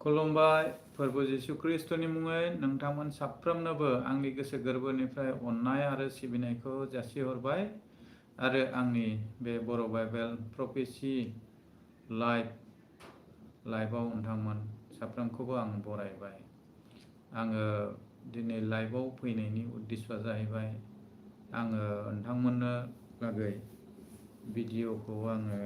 खुलुमबाय फोरबो जिसु ख्रिस्टनि मुङै नोंथांमोन साफ्रोमनोबो आंनि गोसो गोरबोनिफ्राय अननाय आरो सिबिनायखौ जासिहरबाय आरो आंनि बे बर' बाइबेल प्रफेसि लाइभआव नोंथांमोन साफ्रोमखौबो आं बरायबाय। आङो दिनै लाइभआव फैनायनि उद्देश्यआ जाहैबाय आङो नोंथांमोननो लागै भिडिअखौ आङो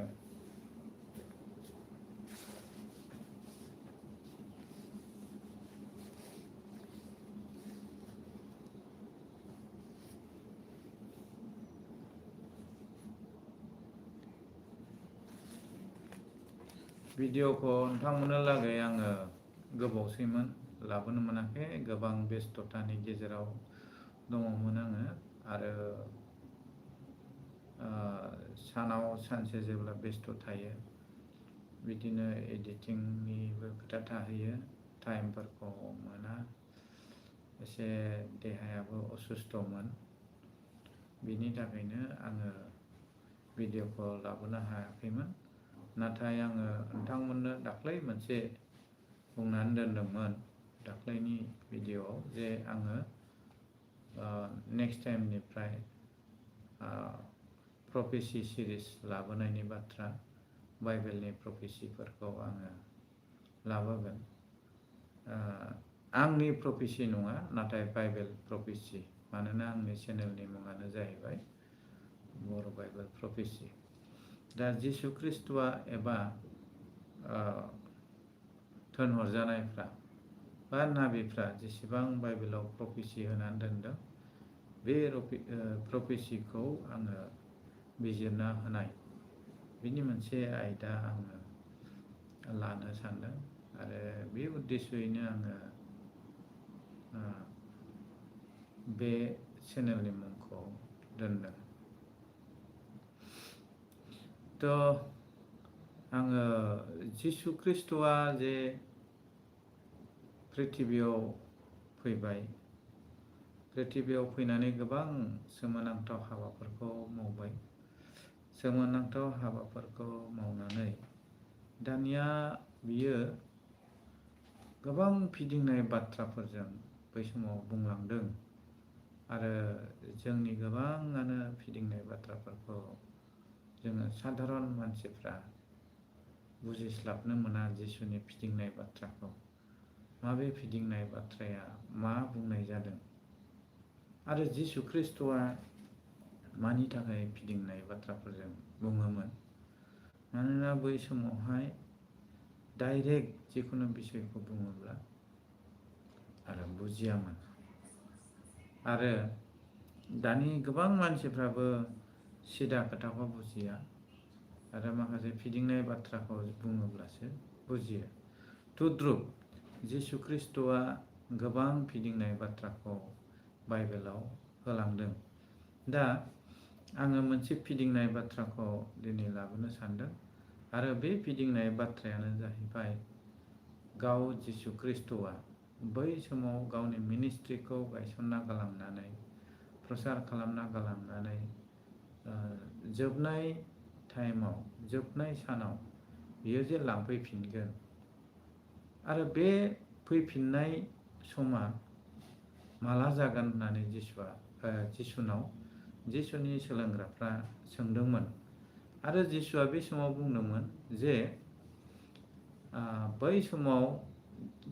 नोंथांमोननो लागै आङो गोबावसैमोन लाबोनो मोनाखै, गोबां बेस्थतानि गेजेराव दङमोन आङो आरो सानाव सानसे जेब्ला बेस्थ थायो बिदिनो एडिटिंनिबो खोथा थाहैयो, टाइमफोरखौ मोना, एसे देहायाबो असुस्थमोन, बिनि थाखायनो आङो भिडिअखौ लाबोनो हायाखैमोन। नाथाय आङो नोंथांमोननो दाख्लै मोनसे बुंनानै दोनदोंमोन दाख्लैनि भिडिअआव जे आङो नेक्स्ट टाइमनिफ्राय प्रफेसि सिरिज लाबोनायनि बाथ्रा, बाइबेलनि प्रफेसिफोरखौ आङो लाबोगोन। आंनि प्रफेसि नङा, नाथाय बाइबेल प्रफेसि, मानोना आंनि चेनेलनि मुङानो जाहैबाय बर' बाइबेल प्रफेसि। दा जिसु ख्रिस्टआ एबा थोनहरजानायफ्रा बा नाबिफ्रा जेसेबां बाइबेलाव प्रफेसि होनानै दोनदों, बे प्रफेसिखौ आङो बिजिरना होनाय, बिनि मोनसे आयदा आङो लानो सानदों आरो बे उद्देश्ययैनो आङो बे चेनेलनि मुंखौ दोनदों। आङो जिसु ख्रिस्टआ जे पृथिबियाव फैबाय, पृथिबियाव फैनानै गोबां सोमोनांथाव हाबाफोरखौ मावबाय, सोमोनांथाव हाबाफोरखौ मावनानै दानिया बियो गोबां फिदिंनाय बाथ्राफोरजों बै समाव बुंलांदों आरो जोंनि गोबाङानो फिदिंनाय बाथ्राफोरखौ जोङो साधारन मानसिफ्रा बुजिस्लाबनो मोना। जिसुनि फिदिंनाय बाथ्राखौ, माबे फिदिंनाय बाथ्राया मा बुंनाय जादों आरो जिसु ख्रिस्टआ मानि थाखाय फिदिंनाय बाथ्राफोरजों बुङोमोन। मानोना बै समावहाय डाइरेक्ट जिखुनु बिषयखौ बुङोब्ला आरो बुजियामोन, आरो दानि गोबां मानसिफ्राबो सिदा खोथाखौ बुजिया आरो माखासे फिदिंनाय बाथ्राखौ बुङोब्लासो बुजियो। तुद्रुप जिसु ख्रिस्टआ गोबां फिदिंनाय बाथ्राखौ बाइबेलाव होलांदों। दा आङो मोनसे फिदिंनाय बाथ्राखौ दिनै लाबोनो सानदों आरो बे फिदिंनाय बाथ्रायानो जाहैबाय गाव जिसु ख्रिस्टआ बै समाव गावनि मिनिस्ट्रिखौ गायसनना गालांनानै, प्रसार खालामना गालांनानै जोबनाय टाइमाव, जोबनाय सानाव बियो जे लांफैफिनगोन आरो बे फैफिननाय समा माला जागोन होननानै जिसुनि सोलोंग्राफ्रा सोंदोंमोन आरो जिसुआ बे समाव बुंदोंमोन जे बै समाव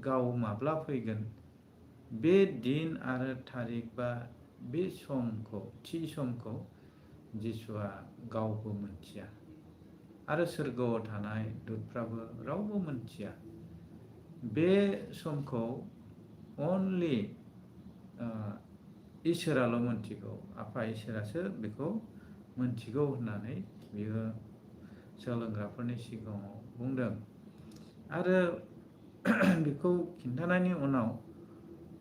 गाव माब्ला फैगोन, बे दिन आरो थारिख बा बे समखौ, थि समखौ जिसुआ गावबो मोनथिया आरो सोरगोआव थानाय दुतफ्राबो रावबो मोनथिया। बे समखौ अनलि इसोराल' मोनथिगौ, आफा इसोरासो बेखौ मोनथिगौ होननानै बियो सोलोंग्राफोरनि सिगाङाव बुंदों। आरो बेखौ खिन्थानायनि उनाव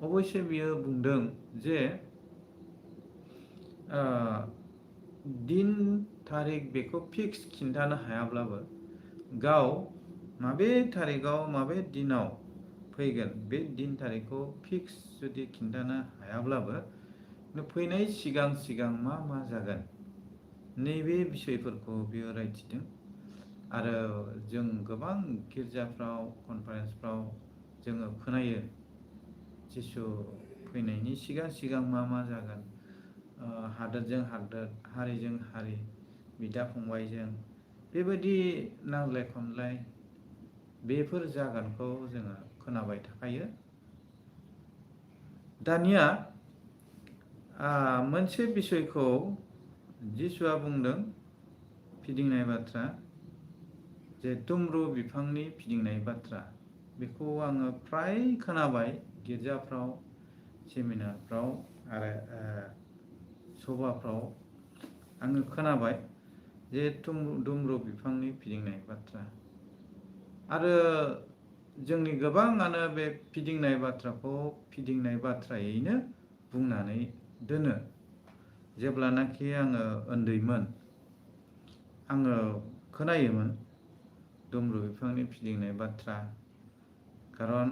अबयसे बियो बुंदों जे दिन थारिख बेखौ फिक्स खिन्थानो हायाब्लाबो गाव माबे थारिखआव माबे दिनाव फैगोन, बे दिन थारिखखौ फिक्स जुदि खिन्थानो हायाब्लाबो फैनाय सिगां सिगां मा मा जागोन, नैबे बिसयफोरखौ बियो रायथिदों। आरो जों गोबां गिर्जाफ्राव, कनफारेन्सफ्राव जोङो खोनायो जिसु फैनायनि सिगां सिगां मा जागोन, हादोरजों हादोर, हारिजों हारि, बिदा फंबायजों बेबायदि नांज्लाय खमलाय बेफोर जागोनखौ जोङो खोनाबाय थाखायो। दानिया मोनसे बिसयखौ जिसुआ बुंदों फिदिंनाय बाथ्रा, जे दुम्रु बिफांनि फिदिंनाय बाथ्रा, बेखौ आङो फ्राय खोनाबाय गिर्जाफ्राव, सेमिनारफ्राव आरो सभाफ्राव आङो खोनाबाय जे दुम्रु बिफांनि फिदिंनाय बाथ्रा। आरो जोंनि गोबाङानो बे फिदिंनाय बाथ्राखौ फिदिंनाय बाथ्रायैनो बुंनानै दोनो। जेब्लानाखि आङो उन्दैमोन आङो खोनायोमोन दुम्रु बिफांनि फिदिंनाय बाथ्रा, खारन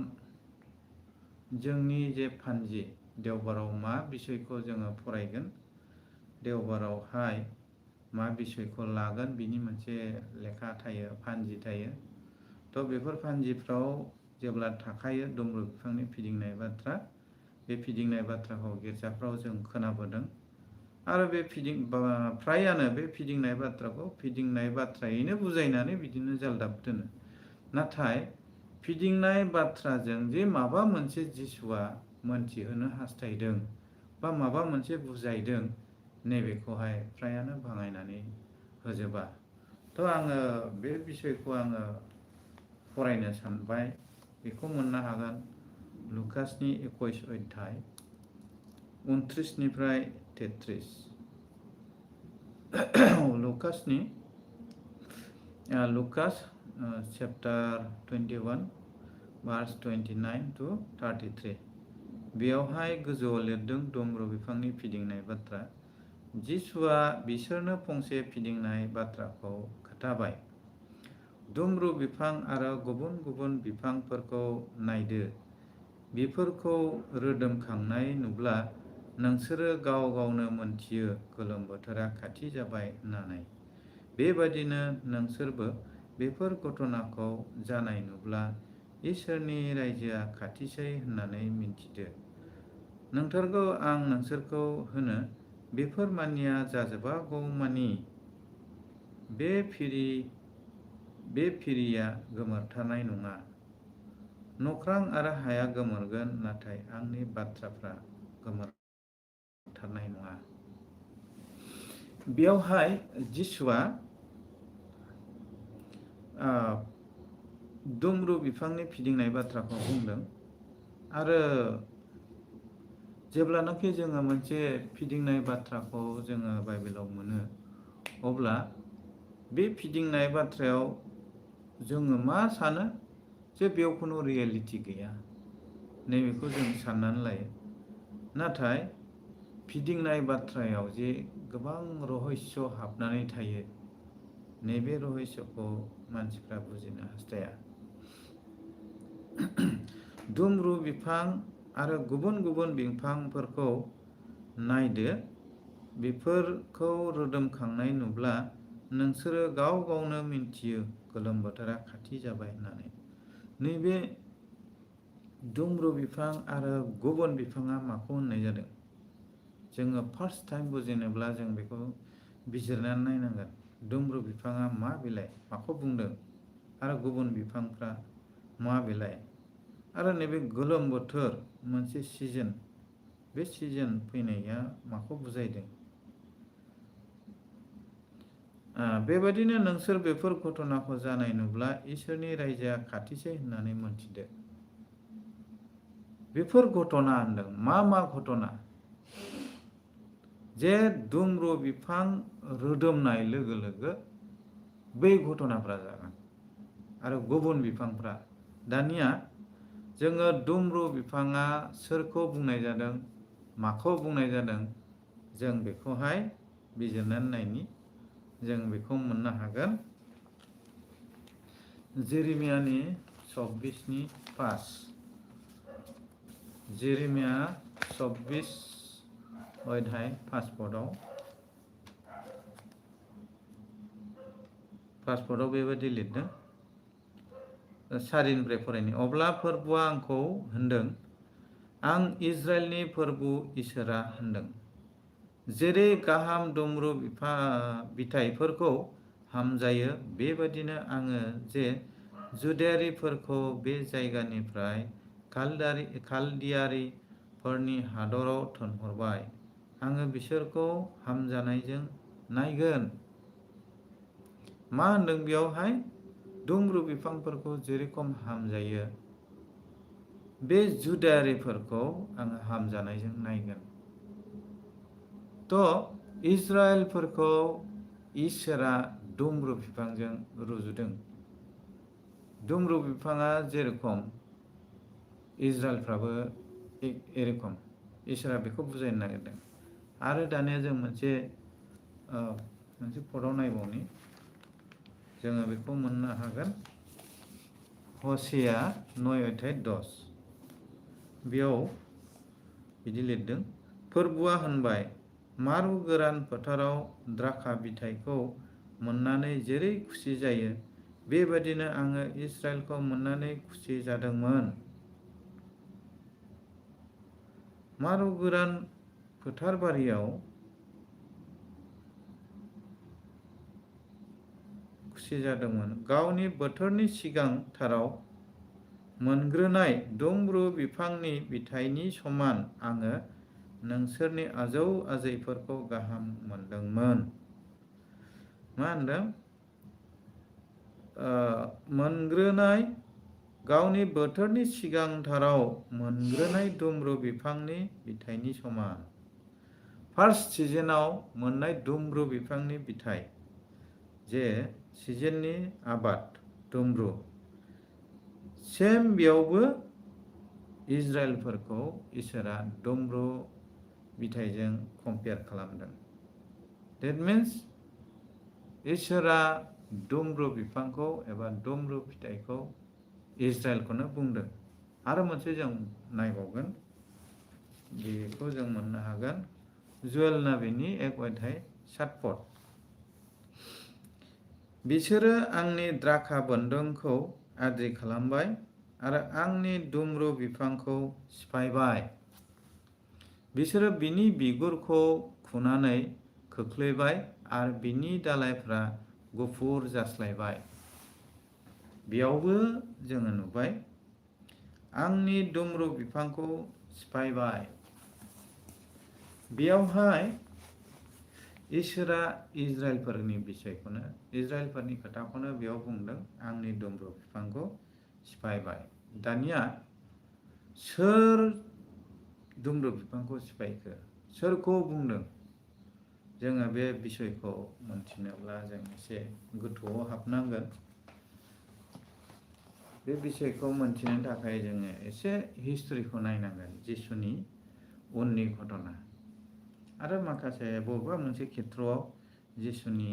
जोंनि जे फान्जि देवबाराव मा बिसयखौ जोङो फरायगोन, देवबारावहाय मा बिसयखौ लागोन, बिनि मोनसे लेखा थायो, फान्जि थायो। थ' बेफोर फान्जिफ्राव जेब्ला थाखायो दुम्रु बिफांनि फिदिंनाय बाथ्रा, बे फिदिंनाय बाथ्राखौ गिर्जाफ्राव जों खोनाबोदों। आरो बे फ्रायानो बे फिदिंनाय बाथ्राखौ फिदिंनाय बाथ्रायैनो बुजायनानै बिदिनो जालदाब दोनो। नाथाय फिदिंनाय बाथ्राजों जे माबा मोनसे जिसुआ मोनथिहोनो हास्थायदों बा माबा मोनसे बुजायदों, नैबेखौहाय फ्रायानो बाङायनानै होजोबा। थ' आङो बे बिसयखौ आङो फरायनो सानबाय, बेखौ मोननो हागोन लुकासनि 21 अध्याय 29निफ्राय 33। Lucas chapter 21 verse 29 to 33। बेयावहाय गोजौआव लिरदों दुम्रु बिफांनि फिदिंनाय बाथ्रा। जिसुआ बिसोरनो फंसे फिदिंनाय बाथ्राखौ खोथाबाय। दुम्रु बिफां आरो गुबुन गुबुन बिफांफोरखौ नायदो, बेफोरखौ रोदोमखांनाय नुब्ला नोंसोरो गाव गावनो मोनथियो गोलोम बोथोरा खाथि जाबाय होननानै। बेबादिनो नोंसोरबो बेफोर घटनाखौ जानाय नुब्ला इसोरनि रायजोआ खाथिसै होननानै मिन्थिदो। नोंथारगौ आं नोंसोरखौ होनो, बेफोर मानिया जाजोबागौमानि बे फिरिया गोमोरथारनाय नङा। नख्रां आरो हाया गोमोरगोन, नाथाय आंनि बाथ्राफ्रा गोमोरथारनाय नङा। बेयावहाय जिसुआ दुम्रु बिफांनि फिदिंनाय बाथ्राखौ बुंदों। आरो जेब्लानाखि जोङो मोनसे फिदिंनाय बाथ्राखौ जोङो बाइबेलाव मोनो, अब्ला बे फिदिंनाय बाथ्रायाव जोङो मा सानो जे बेयाव खुनु रियेलिटि गैया, नैबेखौ जों साननानै लायो। नाथाय फिदिंनाय बाथ्रायाव जे गोबां रहस्य हाबनानै थायो, नैबे रहस्यखौ मानसिफ्रा बुजिनो हास्थाया। दुम्रु बिफां आरो गुबुन गुबुन बिफांफोरखौ नायदो, बेफोरखौ रोदोमखांनाय नुब्ला नोंसोरो गाव गावनो मिन्थियो गोलोम बोथोरा खाथि जाबाय होननानै। नैबे दुम्रु बिफां आरो गुबुन बिफाङा माखौ होननाय जादों? जोङो फार्स्ट टाइम बुजिनोब्ला जों बेखौ बिजिरनानै नायनांगोन। दुम्रु बिफाङा मा बिलाइ, माखौ बुंदों? आरो गुबुन बिफांफ्रा मा बिलाइ? आरो नैबे गोलोम बोथोर मोनसे सिजन, बे सिजन फैनाया माखौ बुजायदों? बेबायदिनो नोंसोर बेफोर घटनाखौ जानाय नुब्ला इसोरनि रायजोआ खाथिसै होननानै मोनथिदो। बेफोर घटना होनदों, मा घटना? जे दुम्रु बिफां रोदोमनाय लोगो लोगो बै घटनाफ्रा जागोन। आरो गुबुन बिफांफ्रा, दानिया जोङो दुम्रु बिफाङा सोरखौ बुंनाय जादों, माखौ बुंनाय जादों, जों बेखौहाय बिजिरनानै नायनि। जों बेखौ मोननो हागोन जेरेमियानि 26:5। जेरेमिया 26 अध्याय 5 पदआव बेबायदि लिरदों। सारिनिफ्राय फरायनि अब्ला फोरबुआ आंखौ होनदों आं इजराइलनि फोरबु इसोरा होनदों जेरै गाहाम दुम्रु बिथाइफोरखौ हामजायो बेबादिनो आङो जे जुदायारिफोरखौ बे जायगानिफ्राय खालदियारिफोरनि हादराव थोनहरबाय आङो बिसोरखौ हामजानायजों नायगोन। मा होनदों बेयावहाय दुम्रु बिफांफोरखौ जेरेखम हामजायो बे जुदायारिफोरखौ आङो हामजानायजों नायगोन। थ' इजराइलफोरखौ इसोरा दुम्रु बिफांजों रुजुदों। दुम्रु बिफाङा जेरखम इजराइलफ्राबो एरखम इसोरा बेखौ बुजायनो नागिरदों। आरो दानिया जों मोनसे पदआव नायबावनि जोङो बेखौ मोननो हागोन हसेया 9:10 बेयाव बिदि लिरदों फोरबुआ होनबाय मारु गोरान फोथाराव द्राखा बिथाइखौ मोननानै जेरै खुसि जायो बेबादिनो आङो इजराइलखौ मोननानै खुसि जादोंमोन। मारु गोरान फोथारबारियाव खुसि जादोंमोन गावनि बोथोरनि सिगांथाराव मोनग्रोनाय दुम्रु बिफांनि बिथाइनि समान आङो नोंसोरनि आजौ आजैफोरखौ गाहाम मोनदोंमोन। मा होनदों मोनग्रोनाय गावनि बोथोरनि सिगांथाराव मोनग्रोनाय दुम्रु बिफांनि बिथाइनि समान फार्स्ट सिजनाव मोननाय दुम्रु बिफांनि बिथाइ जे सिजननि आबाद दुम्रु सेम बेयावबो इजराइलफोरखौ इसोरा दुम्रु बिथाइजों कम्पेयार खालामदों। डेट मिन्स इसोरा दुम्रु बिफांखौ एबा दुम्रु फिथाइखौ इजराइलखौनो बुंदों। आरो मोनसे जों नायबावगोन बेखौ जों मोननो हागोन जुएल नाबिनि 1:7 बिसोरो आंनि द्राखा बोन्दोंखौ आद्रि खालामबाय आरो आंनि दुम्रु बिफांखौ सिफायबाय बिसोरो बिनि बिगुरखौ खुनानै खोख्लैबाय आरो बिनि दालाइफ्रा गुफुर जास्लायबाय। बेयावबो जोङो नुबाय आंनि दुम्रु बिफांखौ सिफायबाय बेयावहाय इसोरा इजराइलफोरनि बिषयखौनो इजराइलफोरनि खोथाखौनो बेयाव बुंदों आंनि दुम्रु बिफांखौ सिफायबाय। दानिया सोर दुम्रु बिफांखौ सिफायखो सोरखौ बुंदों जोङो बे बिषयखौ मोनथिनोब्ला जों एसे गोथौआव हाबनांगोन। बे बिषयखौ मोनथिनो थाखाय जोङो एसे हिस्ट्रिखौ नायनांगोन जिसुनि उननि घटना आरो माखासे बबेबा मोनसे खेथ्रआव जिसुनि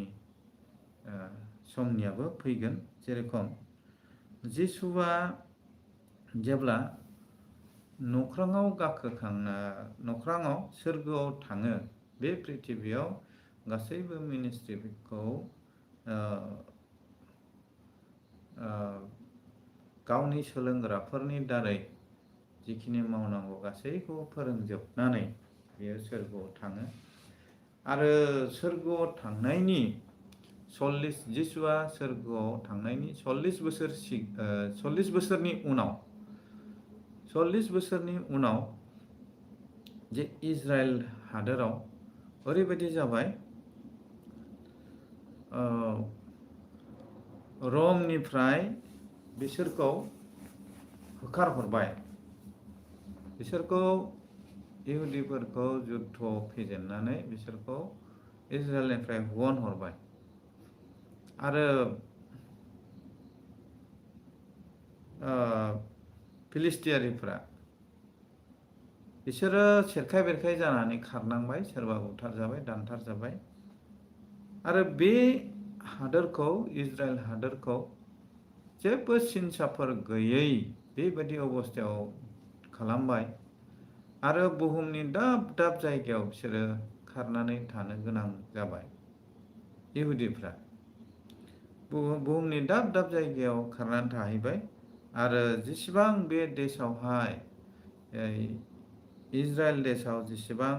समनियाबो फैगोन। जेरेखम जिसुआ जेब्ला नख्राङाव नख्राङाव सोरगोआव थाङो बे पृथिबियाव गासैबो मिनिस्ट्रिखौ गावनि सोलोंग्राफोरनि दारै जिखिनि मावनांगौ गासैखौ फोरोंजोबनानै बेयो सोरगोआव थाङो आरो सोरगोआव थांनायनि जिसुआ सोरगोआव थांनायनि 40 बोसोरनि उनाव जे इजराइल हादोराव ओरैबायदि जाबाय रमनिफ्राय बिसोरखौ होखारहरबाय बिसोरखौ इहुदिफोरखौ जुद्ध फेजेननानै बिसोरखौ इजराइलनिफ्राय हुनहरबाय आरो फिलिस्टियारिफ्रा बिसोरो सेरखाय बेरखाय जानानै खारनांबाय सोरबा बुथारजाबाय दानथारजाबाय आरो बे हादोरखौ इजराइल हादोरखौ जेबो सिनसाफोर गैयै बेबायदि अबस्थायाव खालामबाय आरो बुहुमनि दाब दाब जायगायाव बिसोरो खारनानै थानो गोनां जाबाय। इहुदिफ्रा बुहुमनि दाब दाब जायगायाव खारनानै थाहैबाय आरो जेसेबां बे देशावहाय इजराइल देशाव जेसेबां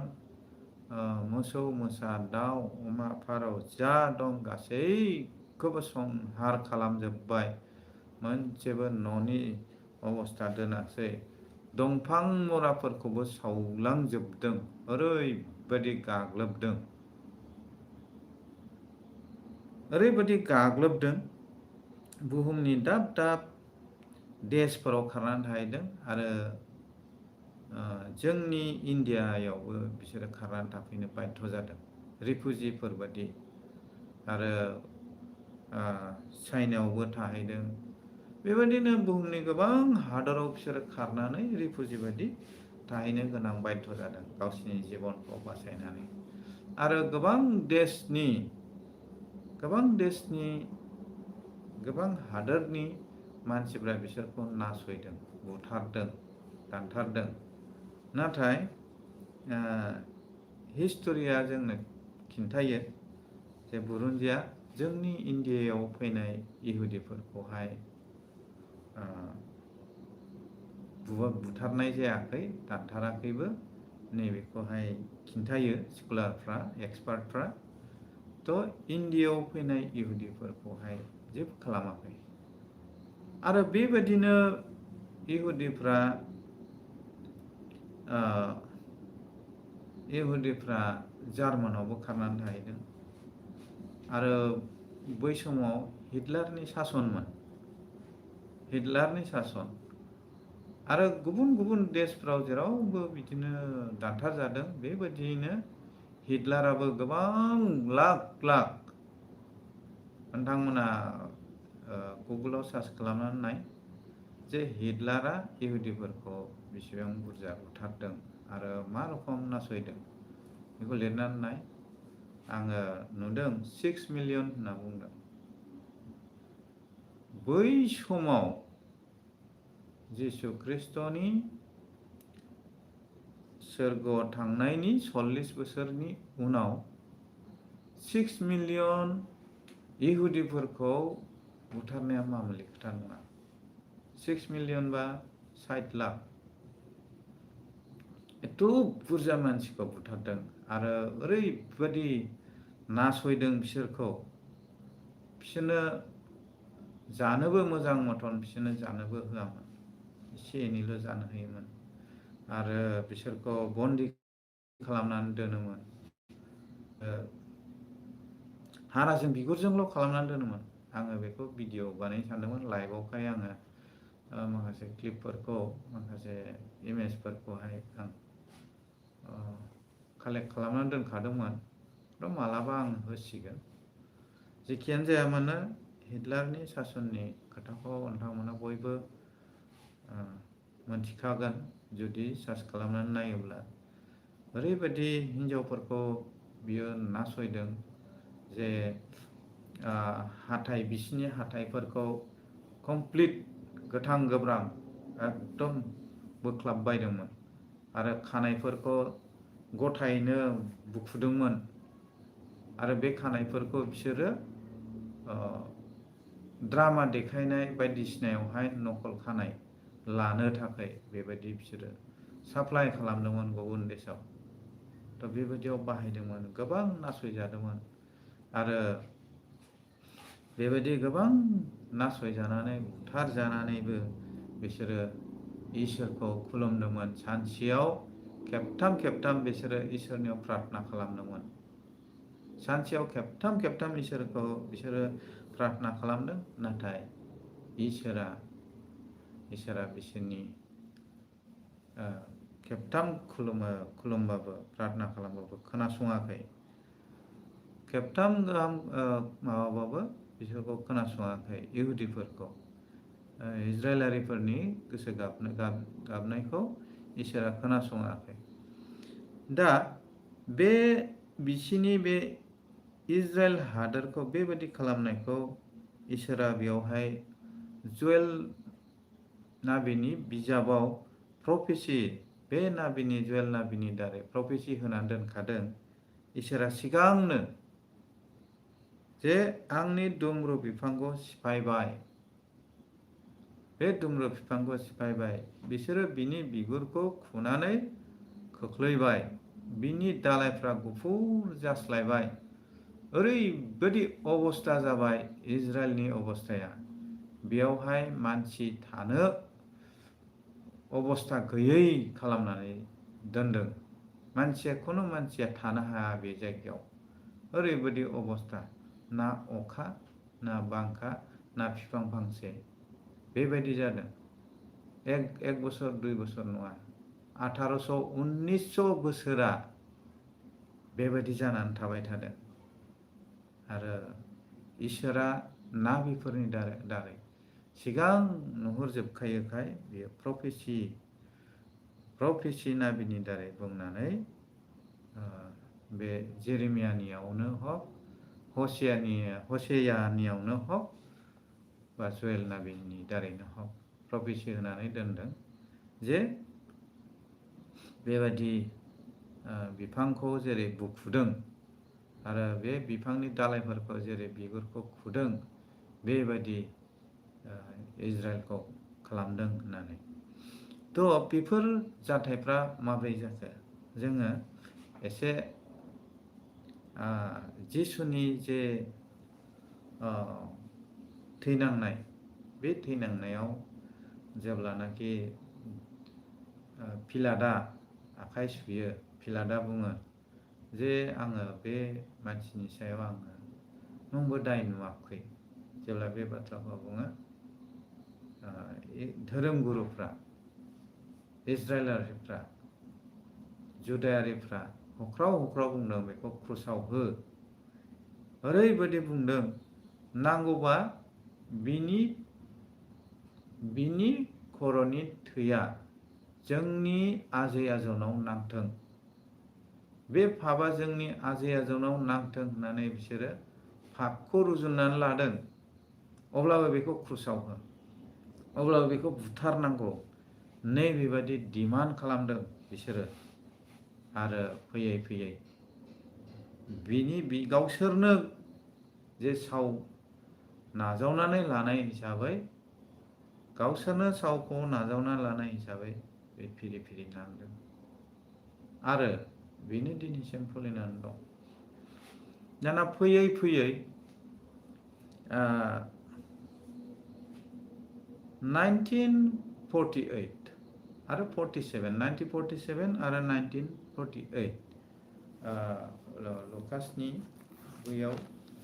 मोसौ मोसा दाउ अमा फारौ जा दं गासैखौबो संहार खालामजोब्बाय। मोनसेबो न'नि अबस्था दोनासै। दंफां मुराफोरखौबो सावलांजोबदों। ओरैबायदि गाग्लोबदों, ओरैबायदि गाग्लोबदों, बुहुमनि दाब दाब देशफोराव खारनानै थाहैदों। आरो जोंनि इण्डियायावबो बिसोरो खारनानै थाफैनो बाध्य जादों, रिफुजिफोर बादि। आरो चाइनायावबो थाहैदों। बेबायदिनो बुहुमनि गोबां हादराव बिसोरो खारनानै रिफुजि बादि थाहैनो गोनां बाध्य जादों गावसिनि जिबनखौ बासायनानै। आरो गोबां देशनि गोबां हादोरनि मानसिफ्रा बिसोरखौ नासयदों, बुथारदों, दानथारदों। नाथाय हिस्टरिया जोंनो खिन्थायो जे बुरुन्जिया जोंनि इण्डियायाव फैनाय इहुदिफोरखौहाय बुथारनाय जायाखै, दानथाराखैबो। नैबेखौहाय खिन्थायो स्कलारफ्रा, एक्सपार्टफ्रा। थ' इण्डियायाव फैनाय इहुदिफोरखौहाय जेबो खालामाखै। आरो बेबायदिनो इहुदिफ्रा जार्मानावबो खारनानै थाहैदों। आरो बै समाव हिटलारनि सासनमोन, हिटलारनि सासन। आरो गुबुन गुबुन देशफ्राव जेरावबो बिदिनो दानथार जादों। बेबायदियैनो हिटलाराबो गोबां लाख लाख, नोंथांमोना गुगोलाव सार्च खालामनानै नाय जे हिटलारा इहुदिफोरखौ बेसेबां बुरजा बुथारदों आरो मा रोखोम नासयदों, बेखौ लिरनानै नाय। आङो नुदों 6 मिलियन होनना बुंदों। बै समाव जिसु ख्रिस्ट'नि सोरगोआव थांनायनि 40 बोसोरनि उनाव 6 मिलियन इहुदिफोरखौ बुथारनाया मामुलि खोथा नङा। 6 मिलियन बा 60 लाख, एथ' बुरजा मानसिखौ बुथारदों। आरो ओरैबायदि नासयदों बिसोरखौ, बिसोरनो जानोबो मोजां मथन बिसोरनो जानोबो होआमोन, एसे एनैल' जानो होयोमोन। आरो बिसोरखौ बन्दी खालामनानै दोनोमोन, हाराजों बिगुरजोंल' खालामनानै दोनोमोन। आङो बेखौ भिडिअ बानायनो सानदोंमोन लाइभआवहाय। आङो माखासे क्लिपफोरखौ, माखासे इमेजफोरखौहाय आं कालेक्ट खालामनानै दोनखादोंमोन। थ' मालाबा आं होसिगोन। जेखियानो जाया मानो हिटलारनि सासननि खोथाखौ नोंथांमोना बयबो मोनथिखागोन जुदि सार्च खालामनानै नायोब्ला। ओरैबायदि हिन्जावफोरखौ बियो नासयदों जे बिसिनि हाथाइफोरखौ कमप्लिट गोथां गोब्राम एकदम बोख्लाबबायदोंमोन। आरो खानाइफोरखौ गथायैनो बुखुदोंमोन। आरो बे खानाइफोरखौ बिसोरो ड्रामा देखायनाय बायदिसिनायावहाय नकल खानाय लानो थाखाय बेबायदि बिसोरो साप्लाइ खालामदोंमोन गुबुन देशआव। थ' बेबायदियाव बाहायदोंमोन, गोबां नासयजादोंमोन। आरो बेबायदि गोबां नासयजानानै बुथारजानानैबो बिसोरो इसोरखौ खुलुमदोंमोन। सानसेयाव खेबथाम खेबथाम बिसोरो इसोरनियाव प्रार्थना खालामदोंमोन। सानसेयाव खेबथाम खेबथाम इसोरखौ बिसोरो प्रार्थना खालामदों। नाथाय इसोरा बिसोरनि खेबथाम खुलुमबाबो, प्रार्थना खालामबाबो खोनासङाखै। खेबथाम गाहाम माबाबाबो बिसोरखौ खोनासङाखै। इहुदिफोरखौ, इजराइलारिफोरनि गोसो गाबनायखौ इसोरा खोनासङाखै। दा बिसिनि बे इजराइल हादोरखौ बेबायदि खालामनायखौ इसोरा बेवहाय जुवेल नाबिनि बिजाबाव प्रफेसि, बे जुवेल नाबिनि दारै प्रफेसि होनानै दोनखादों इसोरा सिगांनो, जे आंनि दुम्रु बिफांखौ सिफायबाय, बे दुम्रु बिफांखौ सिफायबाय, बिसोरो बिनि बिगुरखौ खुनानै खोख्लैबाय, बिनि दालाइफ्रा गुफुर जास्लायबाय। ओरैबायदि अबस्था जाबाय इजराइलनि अबस्थाया, बेयावहाय मानसि थानो अबस्था गैयै खालामनानै दोनदों। खुनु मानसिया थानो हाया बे जायगायाव। ओरैबायदि अबस्था, ना अखा, ना बांखा, ना बिफां फांसे, बेबायदि जादों। एक बोसोर 2 बोसोर नङा, 1800-1900 बोसोरा बेबायदि जानानै थाबाय थादों। आरो इसोरा ना बेफोरनि दारै सिगां नुहुरजोबखायोखाय बेयो प्रफेसि नाबिनि दारै बुंनानै बे जेरेमियानियावनो हक, हसेयानियावनो हक, बा जुएल नाबिनि दारैनो हक प्रफेसि होनानै दोनदों जे बेबायदि बिफांखौ जेरै बुखुदों आरो बे बिफांनि दालाइफोरखौ जेरै बिगुरखौ खुदों, बेबायदि इजराइलखौ खालामदों होननानै। थ' बेफोर जाथायफ्रा माब्रै जाखो? जोङो एसे जिसुनि जे थैनांनाय, बे थैनांनायाव जेब्लानाखि पिलाटआ आखाइ सुयो, पिलाटआ बुङो जे आङो बे मानसिनि सायाव आङो नंबो दाय नुवाखै। जेब्ला बे बाथ्राखौ बुङो, धोरोम गुरुफ्रा, इजराइलारिफ्रा, जुदायारिफ्रा हख्राव हख्राव बुंदों बेखौ क्रुसाव हो। ओरैबायदि बुंदों, नांगौबा बिनि खर'नि थैया जोंनि आजै आजौनाव नांथों, बे पापआ जोंनि आजै आजौनाव नांथों होननानै बिसोरो पापखौ रुजुननानै लादों। अब्लाबो बेखौ क्रुसाव हो, अब्लाबो बेखौ बुथारनांगौ, नै बेबायदि डिमान्ड खालामदों बिसोरो। आरो फैयै फैयै गावसोरनो जे साव नाजावनानै लानाय हिसाबै, गावसोरनो सावखौ नाजावना लानाय हिसाबै बे फिरि फिरि नांदों। आरो बेनो दिनैसिम सोलिनानै दं। दाना फैयै फैयै 1948 आरो 47, 1947 आरो 1948 लुकासनि बैयाव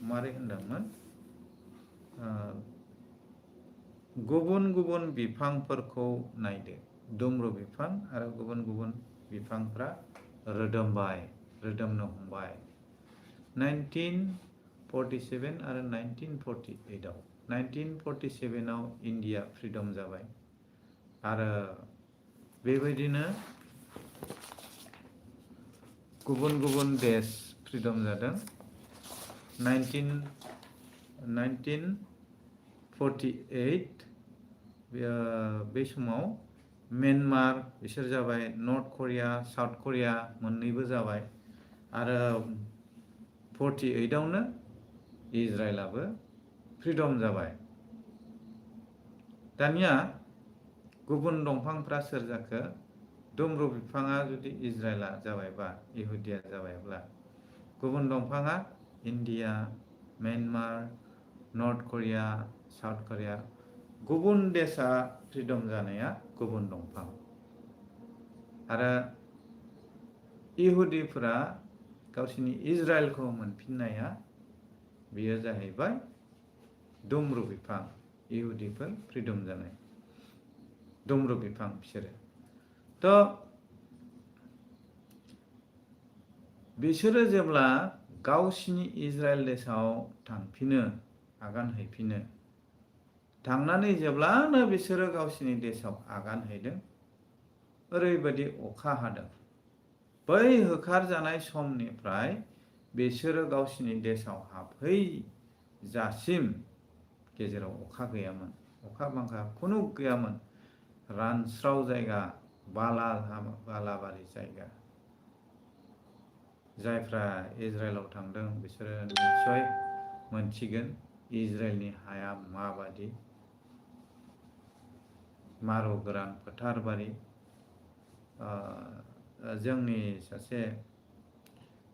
मारै होनदोंमोन, गुबुन गुबुन बिफांफोरखौ नायदो, दुम्रु बिफां आरो गुबुन गुबुन बिफांफ्रा रोदोमनो हमबाय। 1947 आरो 1948 1947 इन्डिया फ्रिडम जाबाय। आरो बेबायदिनो गुबुन गुबुन देश फ्रिडम जादों। 1948 बे समाव म्यानमार बिसोर जाबाय, नर्थ करिया, साउथ करिया मोननैबो जाबाय। आरो 48आवनो इजराइलाबो फ्रिडम जाबाय। दानिया गुबुन दंफांफ्रा सोर जाखो? दुम्रु बिफाङा जुदि इजराइला जाबायबा, इहुदिया जाबायब्ला, गुबुन दंफाङा इन्डिया, म्यानमार, नर्थ करिया, साउथ करिया, गुबुन देशा फ्रिडम जानाया गुबुन दंफां। आरो इहुदिफोरा गावसिनि इजराइलखौ मोनफिननाया बेयो जाहैबाय दुम्रु बिफां। इहुदिफोर फ्रिडम जानाय दुम्रु बिफां बिसोरो। थ' बिसोरो जेब्ला गावसिनि इजराइल देशआव थांफिनो, आगान हैफिनो, थांनानै जेब्लानो बिसोरो गावसिनि देशआव आगान हैदों, ओरैबायदि अखा हादों। बै होखारजानाय समनिफ्राय बिसोरो गावसिनि देशआव हाबहैजासिम गेजेराव अखा गैयामोन, अखा बांखा खुनु गैयामोन। रानस्राव जायगा, बालाबारि जायगा। जायफ्रा इजराइलाव थांदों बिसोरो निस्सय मोनथिगोन इजराइलनि हाया माबादि। मारु गोरान फोथारबारि जोंनि सासे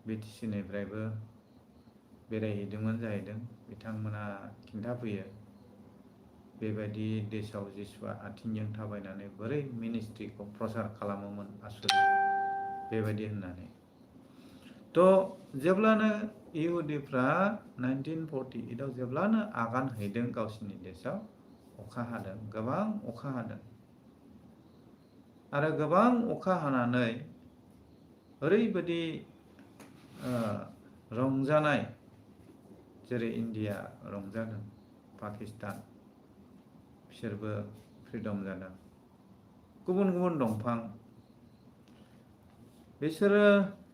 बिटिसिनिफ्रायबो बेरायहैदोंमोन जाहैदों बिथांमोना खिन्थाफैयो बेबायदि देशाव जिसुआ आथिंजों थाबायनानै बोरै मिनिस्ट्रिखौ प्रसार खालामोमोन आसुरित बेबायदि होननानै थ' जेब्लानो इहुदिफ्रा 1948आव जेब्लानो आगान हैदों गावसिनि देशाव अखा हादों गोबां अखा हादों आरो गोबां अखा हानानै ओरैबायदि रंजानाय जेरै इन्डिया रंजादों पाकिस्तान बिसोरबो फ्रिदम जादों गुबुन गुबुन दंफां बिसोरो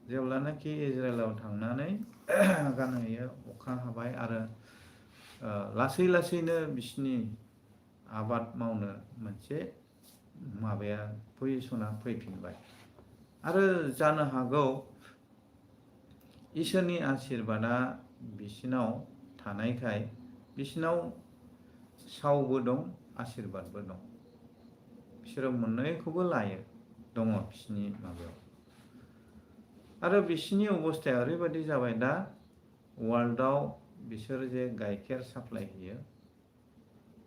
जेब्लानाखि इजराइलाव थांनानै गानहैयो अखा हाबाय आरो लासै लासैनो बिसिनि आबाद मावनो मोनसे माबाया पजिशना फैफिनबाय आरो जानो हागौ इसोरनि आशीर्बादा बिसिनाव थानायखाय बिसिनाव सावबो दं आशीर्बादबो दं बिसोरो मोननैखौबो लायो दङ बिसिनि माबायाव आरो बिसिनि अबस्थाया ओरैबायदि जाबाय दा वर्ल्डआव बिसोर जे गाइखेर साप्लाय होयो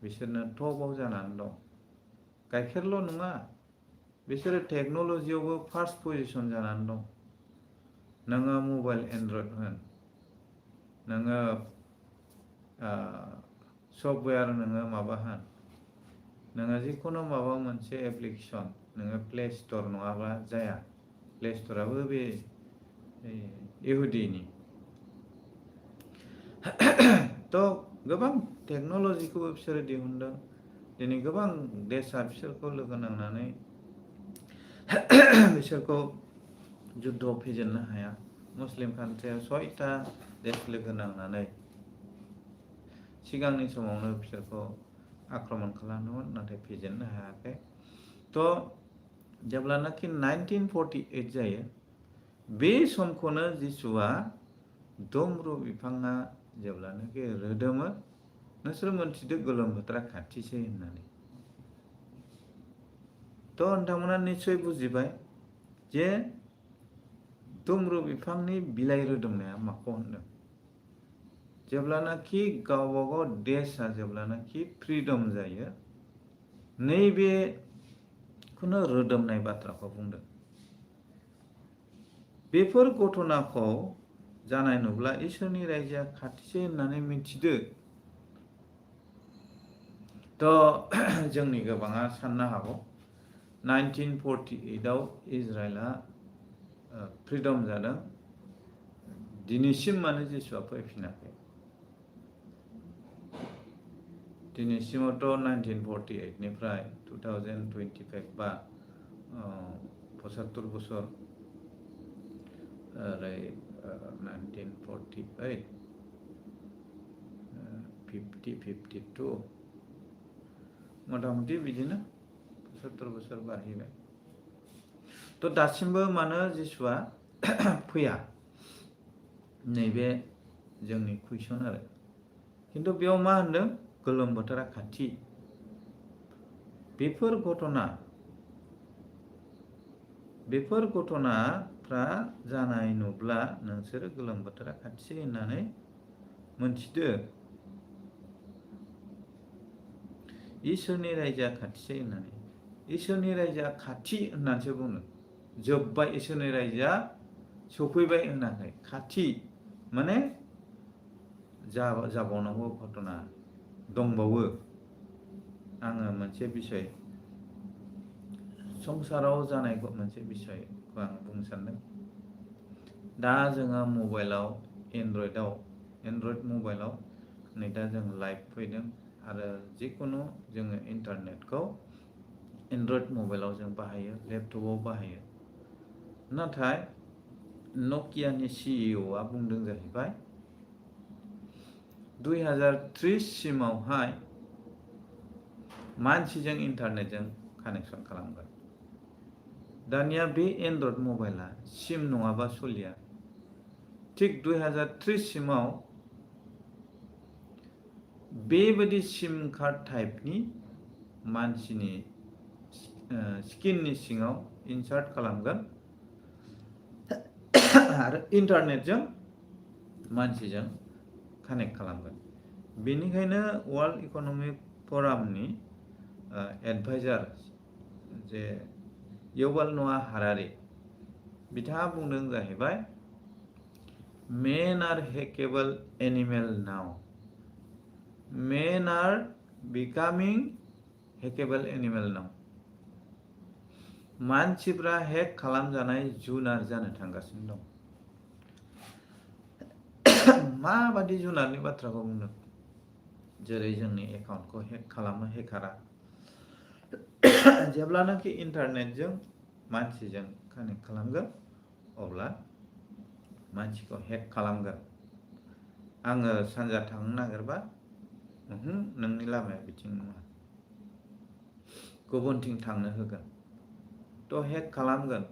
बिसोरनो टपआव जानानै दं गाइखेरल' नङा बिसोरो टेक्न'लजियावबो फार्स्ट पजिशन जानानै दं नोङो मबाइल एन्ड्रइड होन नोङो सफ्टवेयार नोङो माबा होन नोङो जिखुनु माबा मोनसे एप्लिकेसन नोङो प्ले स्ट'र नङाबा जाया प्ले स्ट'राबो बे इहुदिनि थ' गोबां टेक्न'लजिखौबो बिसोरो दिहुनदों दिनै गोबां देशा बिसोरखौ लोगो नांनानै बिसोरखौ जुद्धआव फेजेननो हाया मुस्लिम कान्ट्रिया 6टा देश लोगो नांनानै सिगांनि समावनो बिसोरखौ आक्रमण खालामदोंमोन नाथाय फेजेननो हायाखै थ' जेब्लानाखि 1948 जायो बे समखौनो जिसुआ दमरु बिफाङा जेब्लानाखि रोदोमो नोंसोर मोनथिदो गोलोम बोथोरा खाथिसै होननानै थ' नोंथांमोना निस्सय बुजिबाय जे दमरु बिफांनि बिलाइ रोदोमनाया माखौ होनदों जेब्लानाखि गावबागाव देशा जेब्लानाखि फ्रिदम जायो नैबेखौनो रोदोमनाय बाथ्राखौ बुंदों बेफोर घटनाखौ जानाय नुब्ला इसोरनि रायजोआ खाथिसै होननानै मिथिदो थ' जोंनि गोबाङा साननो हागौ 1948आव इजराइला फ्रिदम जादों दिनैसिम मानो जिसुआ फैफिनाखै दिनैसिमावथ' 1948 निफ्राय 2025 बा 75 बोसोर ओरै 1948 52 मथा मथि बिदिनो 70 बोसोर बारहैबाय थ' दासिमबो मानो जिसुआ फैया नैबे जोंनि कुइसन आरो खिन्थु बेयाव मा होनदों गोलोम बोथोरा खाथि बेफोर घटनाफ्रा जानाय नुब्ला नोंसोरो गोलोम बोथोरा खाथिसै होननानै मोनथिदो इसोरनि रायजोआ खाथिसै होननानै इसोरनि रायजोआ खाथि होननानैसो बुङो जोब्बाय इसोरनि रायजोआ सफैबाय होनाखै खाथि माने जाबावनांगौ घटना दंबावो आङो मोनसे बिषय संसाराव जानाय मोनसे बिषयखौ आं बुंनो सानदों दा जोङो मबाइलाव एन्ड्रइड मबाइलाव नै दा जों लाइभ फैदों आरो जिखुनु जोङो इन्टारनेटखौ एन्ड्रइड मबाइलाव जों बाहायो लेपटपाव बाहायो नाथाय नकियानि सिइअआ बुंदों जाहैबाय 2030 सिमावहाय मानसिजों इन्टारनेटजों कानेक्सन खालामगोन दानिया बे एन्ड्रइड मबाइला सिम नङाबा सलिया थिग 2030 सिमाव बेबायदि सिम कार्ड टाइपनि मानसिनि स्किननि सिङाव इनसार्ट खालामगोन आरो इन्टारनेटजों मानसिजों कानेक्ट खालामगोन। बेनिखायनो वर्ल्ड इकनमिक फरामनि एडभाइजार जे युval न'आ हारारि बिथाङा बुंदों जाहैबाय men are hackable animal now. Men are becoming hackable animal now. मानसिफ्रा हेक खालामजानाय जुनार जानो थांगासिनो दं। माबादि जुनारनि बाथ्राखौ बुंदों? जेरै जोंनि एकाउन्टखौ हेक खालामो हेकारा। जेब्लानाखि इन्टारनेटजों मानसिजों कानेक्ट खालामगोन अब्ला मानसिखौ हेक खालामगोन। आङो सानजा थांनो नागिरबा नोंनि लामाया बिथिं नङा, गुबुनथिं थांनो होगोन। तो हेक खालामगोन।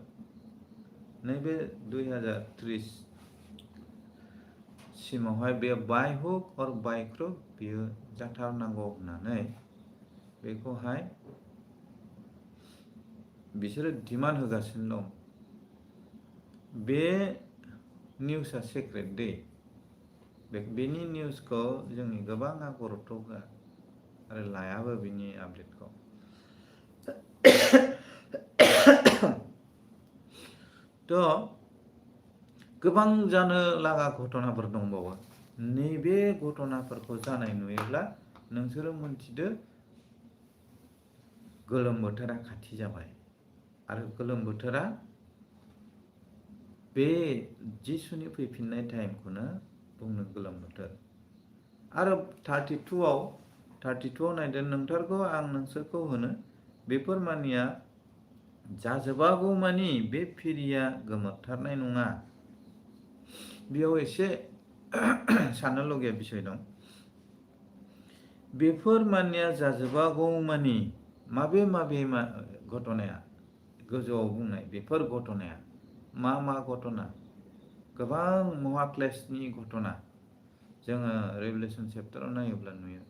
नैबे 2030 सिमावहाय बे बाय हुक और बाय क्रुक बियो जाथारनांगौ होननानै बेखौहाय बिसोरो डिमान्ड होगासिनो दं। बे निउसआ सिक्रेट दै। बेनि निउसखौ जोंनि गोबाङा गुरुत्व होआ आरो लायाबो बिनि आपडेटखौ। तो गोबां जानो लागा घटनाफोर दंबावो। नैबे घटनाफोरखौ जानाय नुयोब्ला नोंसोरो मोनथिदो गोलोम बोथोरा खाथि जाबाय आरो गोलोम बोथोरा बे जिसुनि फैफिननाय टाइमखौनो बुंनो गोलोम बोथोर। आरो 32आव नायदो नोंथारगौ आं नोंसोरखौ होनो बेफोर मानिया जाजोबागौ मानि बे फिरिया गोमोरथारनाय नङा। बेयाव एसे साननोलगिया बिसय दं। बेफोर मानिया जाजोबागौ मानि माबे घटनाया गोजौआव बुंनाय बेफोर घटनाया मा घटना? गोबां महाक्लेशनि घटना जोङो रेभेलेशन चेप्टाराव नायोब्ला नुयो।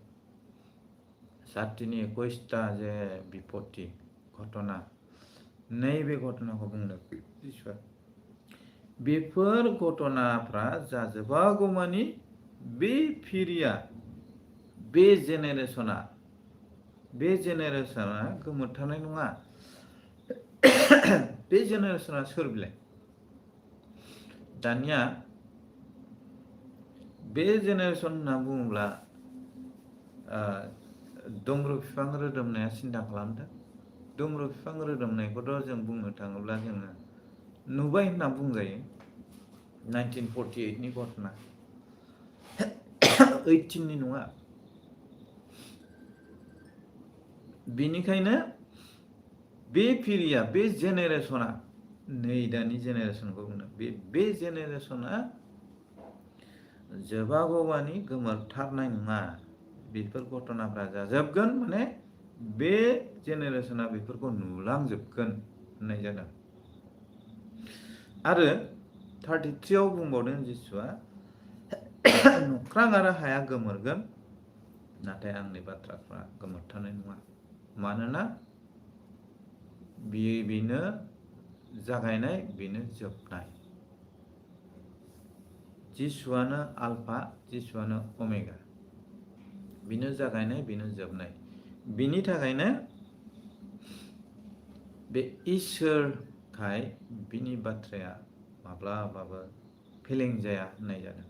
सातिनि 21टा जे बिपत्ति घटना नैबे घटनाखौ बुंदों जिसुआ। बेफोर घटनाफ्रा जाजोबागौ मानि बे फिरिया बे जेनेरेशना गोमोरथारनाय नङा। बे जेनेरेशना सोर बिलाय? दानिया बे जेनेरेशन होनना बुङोब्ला दुमब्रु बिफां रोदोमनाया सिन्था खालामदों। दुमब्रु बिफां रोदोमनायखौथ' जों बुंनो थाङोब्ला जोङो नुबाय होनना बुंजायो। 1948नि घटना 18नि नङा। बेनिखायनो बे फिरिया बे जेनेरेशना नै दानि जेनेरेशनखौ बुंदों बे जेनेरेशना जोबागौमानि गोमोरथारनाय नङा। बेफोर घटनाफ्रा जाजोबगोन माने बे जेनेरेशना बेफोरखौ नुलांजोबगोन होननाय जादों। आरो 33आव बुंबावदों जिसुआ नख्रां आरो हाया गोमोरगोन नाथाय आंनि बाथ्राफ्रा गोमोरथारनाय नङा। मानोना बेनो जागायनाय बेनो जोबनाय। जिसुआनो आल्फा जिसुआनो ओमेगा। बेनो जागायनाय बेनो जोबनाय। बिनि थाखायनो बे इसोरखाय बिनि बाथ्राया माब्लाबाबो फेलें जाया होननाय जादों।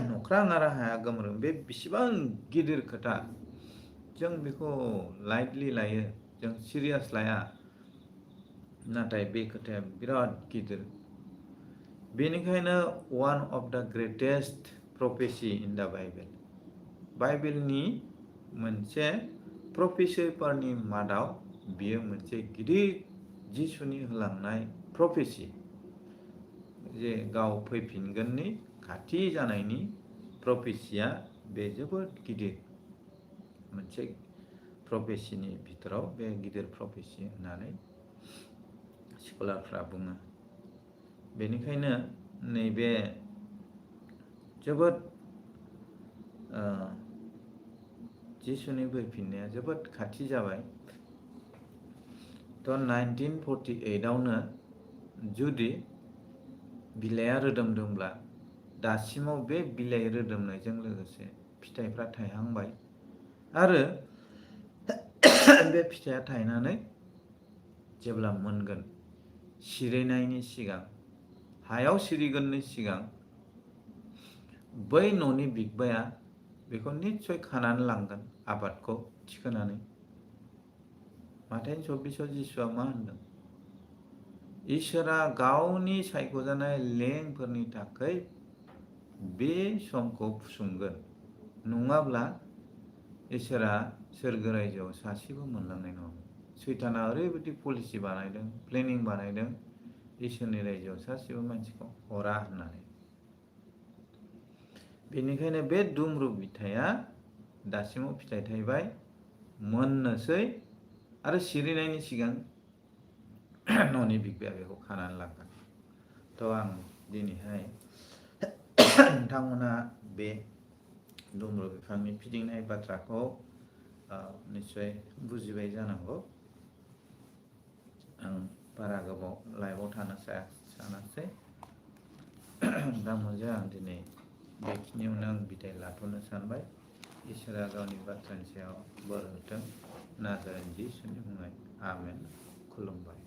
नख्रां आरो हाया गोमोरगोन बे बेसेबां गिदिर खोथा। जों बेखौ लाइटलि लायो, जों सिरियास लाया। नाथाय बे खोथाया बिराद गिदिर। बेनिखायनो वान अफ द ग्रेटेस्ट प्रफेसि इन द बाइबेल। बाइबेलनि मोनसे प्रफेसिफोरनि मादाव बियो मोनसे गिदिर जिसुनि होलांनाय प्रफेसि जे गाव फैफिनगोननि खाथि जानायनि प्रफेसिया बे जोबोद गिदिर मोनसे प्रफेसिनि भितराव बे गिदिर प्रफेसि होननानै स्कलारफ्रा बुङो। बेनिखायनो नैबे जोबोद जिसुनि फैफिननाया जोबोद खाथि जाबाय। थ' 1948आवनो जुदि बिलाइया रोदोमदोंब्ला दासिमाव बे बिलाइ रोदोमनायजों लोगोसे फिथाइफ्रा थायहांबाय आरो बे फिथाइया थायनानै जेब्ला मोनगोन सिरिनायनि सिगां हायाव सिरिगोननि सिगां बै न'नि बिगोमाया बेखौ निस्सय खानानै लांगोन आबादखौ थिखोनानै। माथाइनि 26आव जिसुआ मा होनदों? इसोरा गावनि सायख'जानाय लेंफोरनि थाखाय बे समखौ फुसुंगोन, नङाब्ला इसोरा सोरगो रायजोआव सासेबो मोनलांनाय नङा। सैताना ओरैबायदि पलिसि बानायदों, प्लेनिं बानायदों, इसोरनि रायजोआव सासेबो मानसिखौ हरा होननानै। बेनिखायनो बे दुम्रु बिथाइया दासिमाव फिथाइ थायबाय, मोननोसै आरो सिरिनायनि सिगां न'नि बिगोमाया बेखौ खानानै लागोन। थ' आं दिनैहाय नोंथांमोना बे दुम्रु बिफांनि फिदिंनाय बाथ्राखौ निस्सय बुजिबाय जानांगौ। आं बारा गोबाव लाइभआव थानो सानासै। दा मोजां आं दिनै बेखिनियावनो आं बिदाय लाथ'नो सानबाय। इसोरा गावनि बाथ्रानि सायाव बोर होथों। नाजारेन जिसुनि मुङै आमेन। खुलुमबाय।